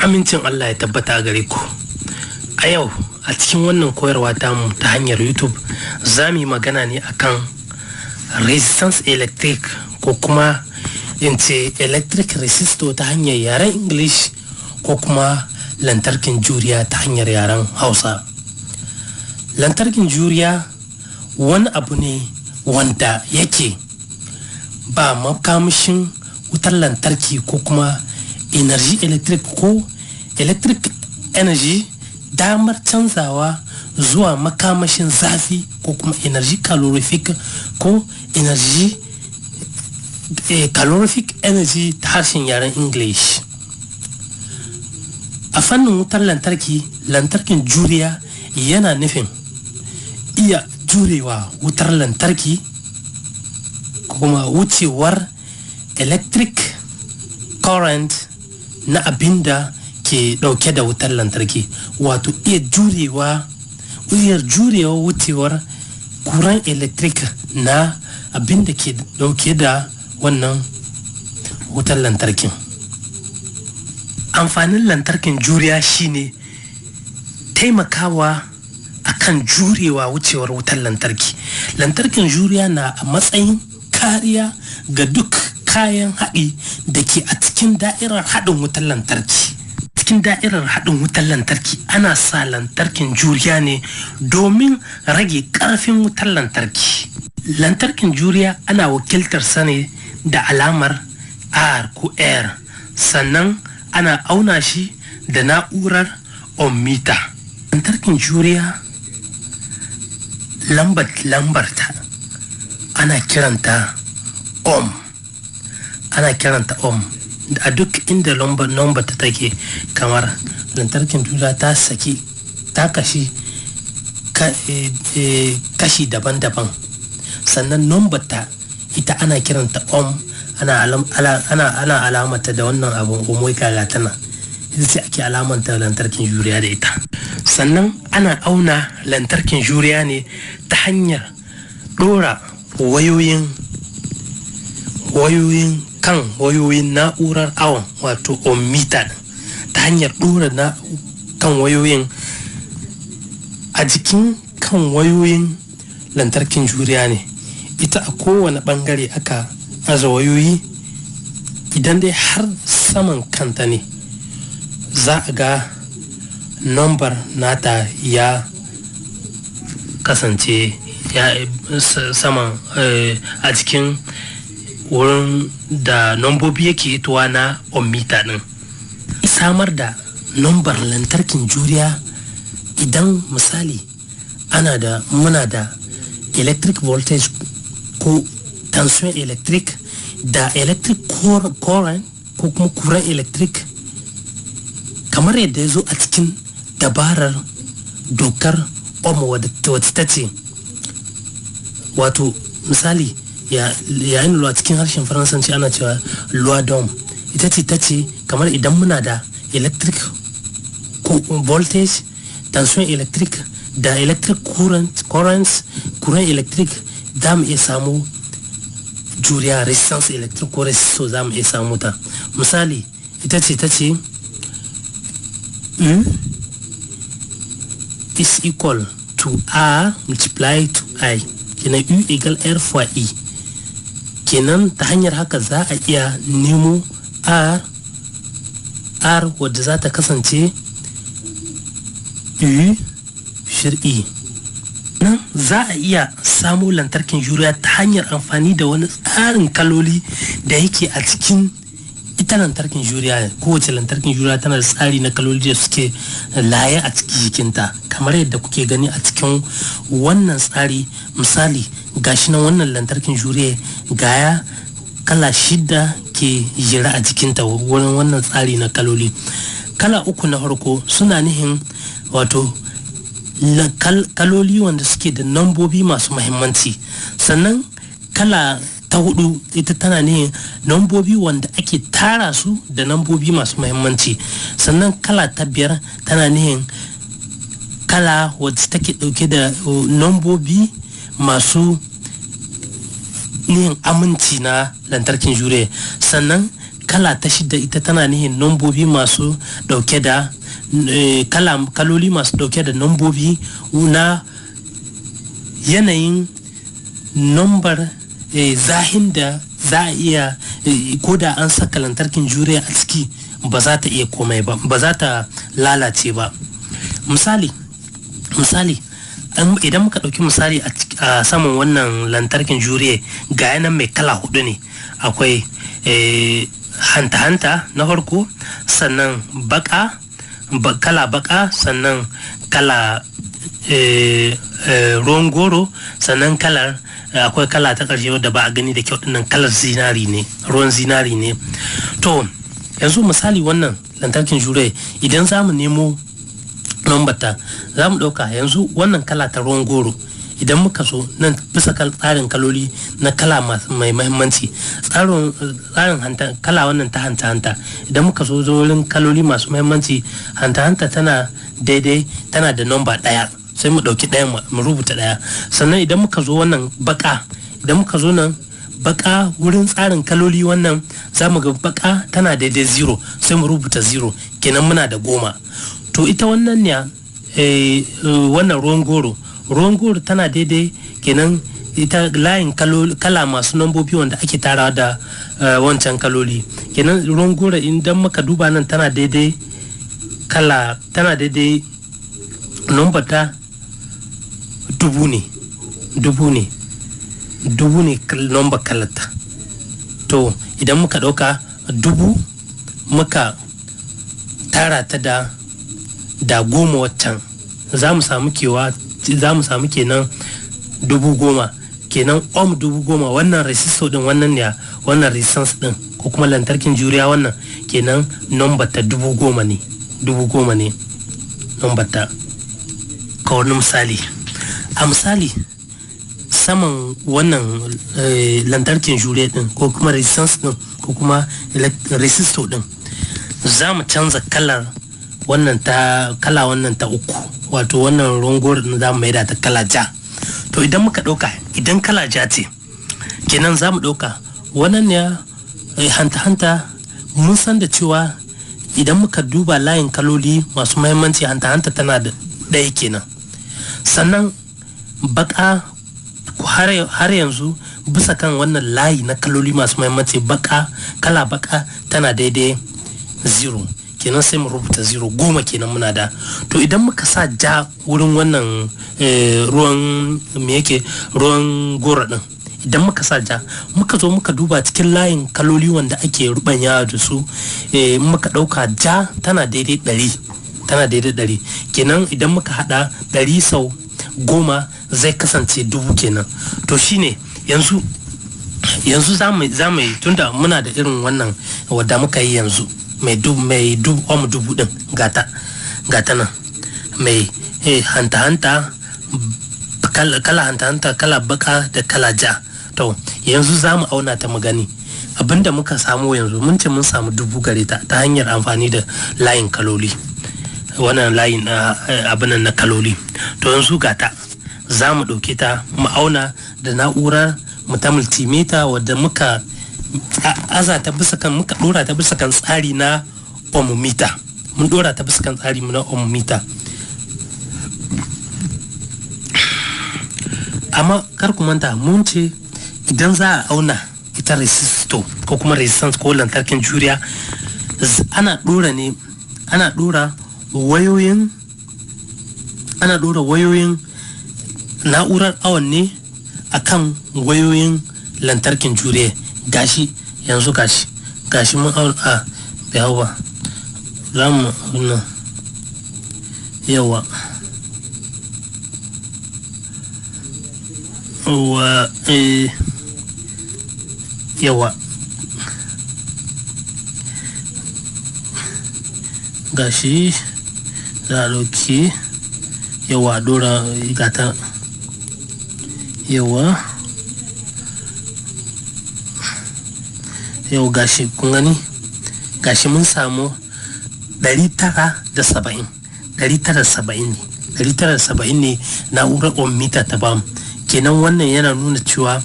Amincin Allah ya tabbata a gare ku. A yau a cikin wannan koyarwa tamu ta hanyar YouTube za mu yi magana ne akan résistance électrique, ko kuma in ce electric resistor ta hanyar yaren English, ko kuma lantarkin juriya ta hanyar yaren Hausa. Lantarkin juriya wani abu ne wanda yake ba makamashin wutar lantarki ko kuma énergie électrique ko electric energy damar canzawa zuwa makamashin zafi, ko kuma énergie calorifique, ko energy calorific energy ta harshen yaren English. A fannin wutar lantarki, lantarkin juriya yana nufin iya jurewa wutar lantarki ko kuma wucewar electric current na abinda ke dauke da wutar lantarki, wato iya jurewa wucewar courant électrique na abinda ke dauke da wannan wutar lantarkin. Amfanin lantarkin juriya shine taimakawa akan jurewa wucewar wutar lantarki. Lantarkin juriya na a matsayin kariya ga duk kayan haɗi da ke a cikin da'irar haɗin wutar lantarki. Cikin da'irar haɗin wutar lantarki ana sa lantarkin juriya ne domin rage ƙarfin wutar lantarki. Lantarkin juriya ana wakiltar sa ne da alamar R ko R, sannan ana auna shi da na'urar ohmmeter. Lantarkin juriya, lambarta ana kiranta ohm, ana kiranta ohm a duk inda lambar ta take. Kamar lantarkin juriya ta saki ta kashi kashi daban-daban, sannan number ta ita ana kiranta ohm, ana alamata da wannan abun omoika. Ga tana ita ce ake alamanta lantarkin juriya da ita. Sannan ana auna lantarkin juriya ne ta hanyar dora wayoyin kan wayoyin na'urar awon, wato ohmmeter, ta hanyar dora na kan wayoyin a jikin kan wayoyin lantarkin juriya ne. Ita a kowane bangare aka aza wayoyi, idan dai har saman kanta ne, za a ga nambar nata ya kasance ya saman a jikin wurin da nambobi yake hitowa na ohmmeter din. Samar da nambar lantarkin juriya, idan misali ana da muna da electric voltage ko tension électrique da electric current ko kuma courant électrique, kamar yadda ya zo a cikin dabarar dokar Ohm, wadda ta ce, wato misali yayin loi cikin harshen Faransanci ana cewa loi d'Ohm, ita ce ta ce kamar idan muna da electric voltage, tension électrique da electric currents, courant électrique, za mu iya samu juriya, résistance électrique ko resistor, za mu iya samu ta. Misali, ita ce ta ce U is equal to R multiplied to I, kenan U equal R fois I. Kenan ta hanyar haka za a iya nemo R, R wadda za ta kasance U sur I. Nan za a iya samo lantarkin juriya ta hanyar amfani da wani tsarin kaloli da yake a cikin ita lantarkin juriya. Kowace lantarkin juriya tana da tsari na kaloli da suke laye a cikin jikinta, kamar yadda kuke gani a cikin wannan tsari. Misali, gashi nan wannan lantarkin juriya, gaya kala shida ke jira a jikinta wurin wannan tsari na kaloli. Kala uku na farko suna nihin wato kaloli wanda suke da nambobi masu mahimmanci. Sannan kala ta hudu ita tana ne nambobi wanda ake tara su da nambobi masu mahimmanci. Sannan kala ta biyar tana nihin kala wacce take dauke da nambobi masu nihin aminci na lantarkin jure. Sannan kala ta shida tana nihin kala wacce Kala ta shida ita tana nihin nambobi masu dauke da kaloli masu dauke da nambobi na yanayin nambar zahin da za a iya, ko da an saka lantarkin juriya a ciki, ba za ta iya komai ba, ba za ta lalace ba. Misali, idan muka ɗauki misali a saman wannan lantarkin juriya, ga yanan mai kala hudu ne. Akwai hanta-hanta na farko, sannan baka, kala baka, sannan kala ruwan goro, sannan kalar akwai kala ta ƙarshe wadda ba a gani da kyau dinnan, kalar zinari ne, ruwan zinari ne. To yanzu misali wannan lantarkin jure, idan za mu nemo ta, za mu ɗauka yanzu wannan kala ta ruwan goro. Idan muka so nan bisa tsarin kaloli na kala mai mahimmanci, tsarin hanta, kala wannan ta hanta hanta, idan muka so wurin kaloli masu mahimmanci, hanta hanta tana daidai, tana da namba ɗaya, sai mu ɗauki ɗaya mu rubuta ɗaya. Sannan idan muka zo wannan baka, idan muka zo nan baka wurin tsarin kaloli wannan, za mu ga baka tana daidai zero, sai mu rubuta zero, kenan muna da 10. To ita wannan ne, wannan ruwan goro, ruwan goro tana daidai, kenan ita layin kala masu nambobi wanda ake tarawa da wancan kaloli, kenan ruwan goro, idan muka duba nan tana daidai kala, tana daidai number ta 1000 ne, 1000 ne, 1000 ne number kalarta. To idan muka ɗauka 1000 muka tara ta da 10 waccan, za mu samu kewa, za mu samu kenan 10,000, kenan ohm 10,000. Wannan resistor din, wannan ne, wannan resistance din ko kuma lantarkin juriya wannan, kenan number ta 10,000 ne, 10,000 ne number ta. Ka wani misali, a misali saman wannan lantarkin juriya din ko kuma resistance din ko kuma resistor din, za mu canza kalar wannan ta kala wannan ta uku, wato wannan ruwan goro din, za mu maida ta kala ja. To idan muka ɗauka, idan kala ja ce, kenan za mu ɗauka wannan ne hanta-hanta. Mun san da cewa idan muka duba layin kaloli masu mahimmanci, hanta-hanta tana da ɗaya kenan. Sannan baka, har yanzu bisa kan wannan layi na kaloli masu mahimmanci, baka, kala baka tana daidai zero, kenan sai mu rubuta zero, 10 kenan muna da. To idan muka sa ja wurin wannan ruwan, me yake, ruwan goro din, idan muka sa ja, muka zo muka duba cikin layin kaloli wanda ake rubanya da su, muka ɗauka ja tana daidai 100, tana daidai 100, kenan idan muka hada 100 sau 10 zai kasance 1000 kenan. To shine yanzu za mu yi, tunda muna da irin wannan wadda muka yi yanzu mai ohm 1000 din, gata nan mai hanta hanta, kala hanta hanta, kala baka da kala ja. To yanzu za mu auna ta mu gani abinda muka samu. Yanzu mun ce mun samu 1000 gare ta ta hanyar amfani da layin kaloli, wannan layin na abinan na kaloli. To yanzu gata, za mu ɗauke ta mu auna da na'urar mu ta multimeter wadda muka aza ta bisa kan, muka dora ta bisa kan tsari na ohmmeter. Mun dora ta bisa kan tsari na ohmmeter. Amma kar ku manta, mun ce idan za a auna ita resistor ko kuma resistance ko lantarkin juriya, ana dora ne, ana dora wayoyin na'urar awon ne akan wayoyin lantarkin juriya. Gashi yanzu, gashi mun auna. A bai hau ba, za mu nan. Yawa wa, yawa, gashi za a ɗauki, yawa, dora gata, yawa. Yau gashi kun gani, gashi mun samu 970, 970 ne, 970 ne na'urar ohmmeter ta bamu. Kenan wannan yana nuna cewa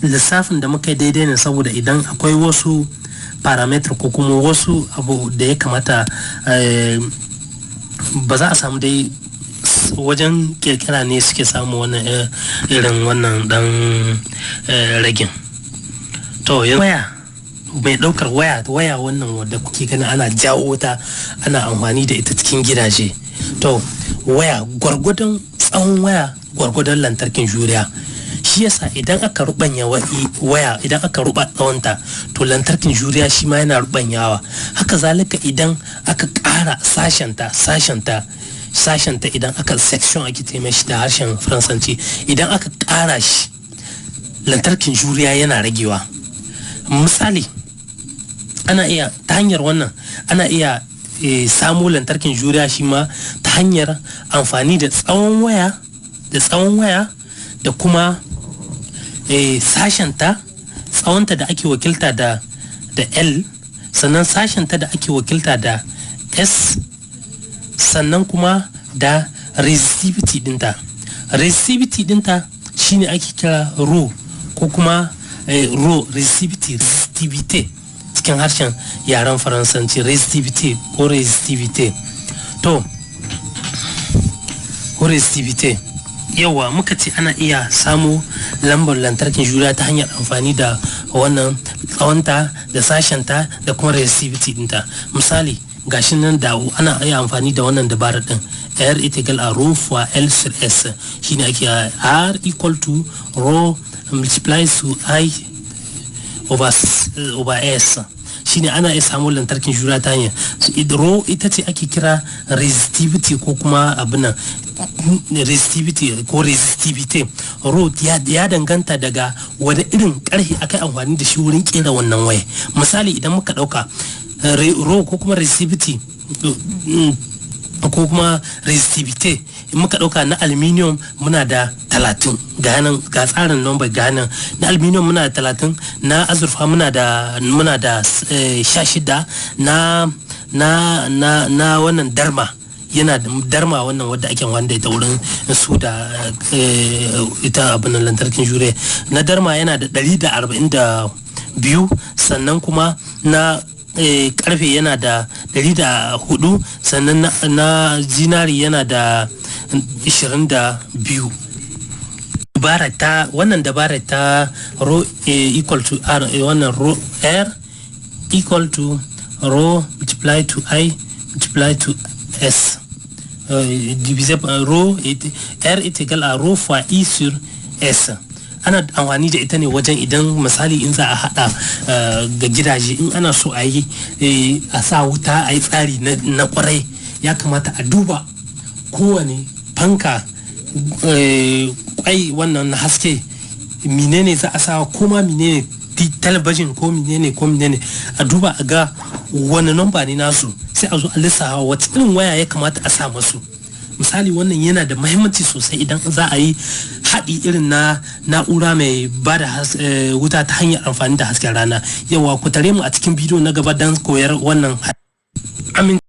Lissafin da muka yi daidai ne, saboda idan akwai wasu paramètres ko kuma wasu abu da ya kamata, ba za a samu dai wajen kirkira ne suke samu wannan irin wannan dan ragin. To, waya mai daukar waya wannan wadda kuke gani ana jawo ta, ana amfani da ita cikin gidaje. To, waya, gwargwadon tsawon waya gwargwadon lantarkin juriya. Shi yasa idan aka rubanya waya, idan aka ruba tsawonta, to lantarkin juriya shi ma yana rubanyawa. Haka zalika idan aka ƙara sashenta, idan aka section ake taimaka shi da harshen Faransanci, idan aka ƙara shi, lantarkin juriya yana ragewa. Misali, ana iya ta hanyar wannan ana iya samu lantarkin juriya shi ma ta hanyar amfani da tsawon waya da kuma sashenta, tsawonta da ake wakilta da L, sannan sashenta da ake wakilta da S, sannan kuma da resistivity dinta. Resistivity dinta shine ake kira rho, ko kuma rho resistivity, resistivity cikin harshen yaren Faransanci, resistivity ko resistivity. To, ko resistivity. Yawa, muka ce ana iya samu lambar lantarkin juriya ta hanyar amfani da wannan tsawonta da sashenta da kuma resistivity dinta. Misali, gashi nan da ana iya amfani da wannan dabarar din: R equal a rho fois L sur S. Shine ake R equal to rho multiplies to I over S. Shine ana iya samun lantarkin juriya ta hanyar rho, ita ce ake kira resistivity ko kuma abin nan, resistivity ko resistivity. Rho ya danganta daga wani irin karfe aka yi amfani da shi wurin kera wannan waya. Misali, idan muka dauka rho ko kuma resistivity ko kuma resistivity, in muka dauka na aluminium muna da 30. Ga nan, ga tsarin number, ga nan na aluminium muna da 30, na azurfa muna da 16, na wannan darma, yana da darma wannan wadda ake wanda ita wurin su da ita abin lantarkin jure, na darma yana da 142, sannan kuma na karfe yana da 104, sannan na zinari yana da 22. Dabara ta wannan dabara ta rho equal to R, wannan rho, R equal to rho multiply to I multiply to S, divisé par rho, R est égal à rho fois I sur S. Ana amfani da ita ne wajen idan misali in za a hada ga gidaje, in ana so a yi a sa wuta, a yi tsari na kwarai, ya kamata a duba kowane fanka, kwai wannan na haske, menene za a sa, kuma menene talabijin ko menene ko menene, a duba a ga wani namba ne nasu, sai a zo a lissafa wata irin waya ya kamata a sa masu. Misali, wannan yana da mahimmanci sosai idan za a yi haɗi irin na na'ura mai ba da wuta ta hanyar amfani da hasken rana. Yawa, ku tare mu a cikin bidiyo na gaba don koyar wannan. Amin.